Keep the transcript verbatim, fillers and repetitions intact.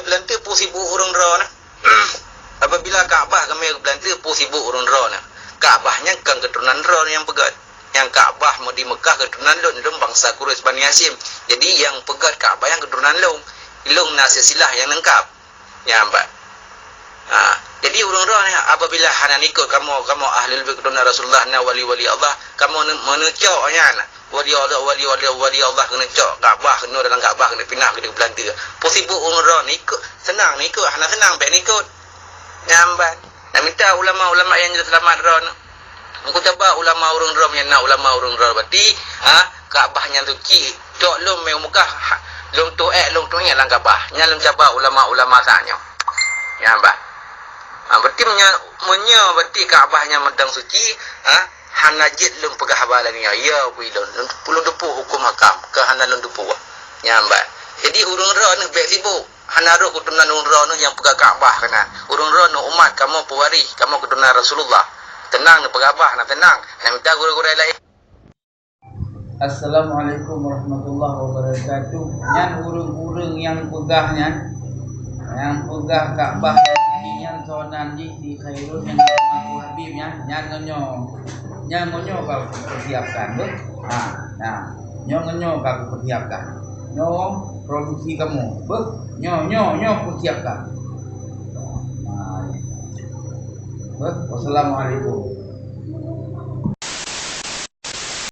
Beulante peue sibuk ureuëng droeneuh. Apabila Ka'bah geumé beulante peue sibuk ureuëng droeneuh. Ka'bah nyan kon keuturonan droeneuh nyang peugét. Nyang Ka'bah di Mekah keuturonan lôn, lôn bansa Quraisy Bani Hasyim. Jadi nyang peugét Ka'bah nyan keuturonan lôn. Lôn na silsilah nyang leungkap. Nyan ban. Ha, jadi ureuëng droeneuh apabila hana ikot kamoe, kamoe Ahlul Bait keuturonan Rasulullah, na wali-wali Allah, kamoe ne-, meuneucok nyan. Wali Allah, wali, wali, wali Allah keuneuk cok, Ka'bah keuneuk, dalam Ka'bah keuneuk pinah, keuneuk beulante. Peue sibuk ureuëng droeneuh ikot, seunang neuikot, hana seunang bék neuikot. Nyan ban. Nak minta ulama-ulama nyang jeuet seulamat droeneuh. Meunyoe taba ulama ureuëng droeneuh nyang na ulama ureuëng droeneuh berarti, ha, Ka'bah nyan suci, cok lôn mé u Mekah, ha, lôn tuek, lôn tuek lam Ka'bah. Nyan lôn taba ulama-ulama saat nyoe. Nyan ban. Ha, berarti meunyoe, meunyoe berarti Ka'bah nyan meudang suci, ha, hana jeuet lôn peugah haba lagée nyoe. Ya, bui lôn. Lôn, lôn teupeue huköm hakam, ka hana lôn teupeue. Nyan ban. Jadi ureuëng droeneuh bék sibuk. Hana rhoh keuturonan ureuëng droeneuh nyang peugah Ka'bah keunan. Ureuëng droeneuh umat kamoe peuwaréh, kamoe keuturonan Rasulullah. Teunang neupeugah bah, na teunang. Na minta gurée-gurée laén. Assalamualaikum warahmatullahi wabarakatuh. Nyan ureuëng-ureuëng nyang peugah nyan, nyang peugah Ka'bah nyan, nyan sonan jih di Khairun nyang aku Habib nyan, nyan ngon nyoe. Nyan ngon nyoe ka kupersiapkan, beuh. Ha, nah, nyoe ngon nyoe ka kupersiapkan. Nyoe produksi kamoe, beuh. Nyoe, nyoe, nyoe kusiapkan. Ha, beuh. Wassalamualaikum.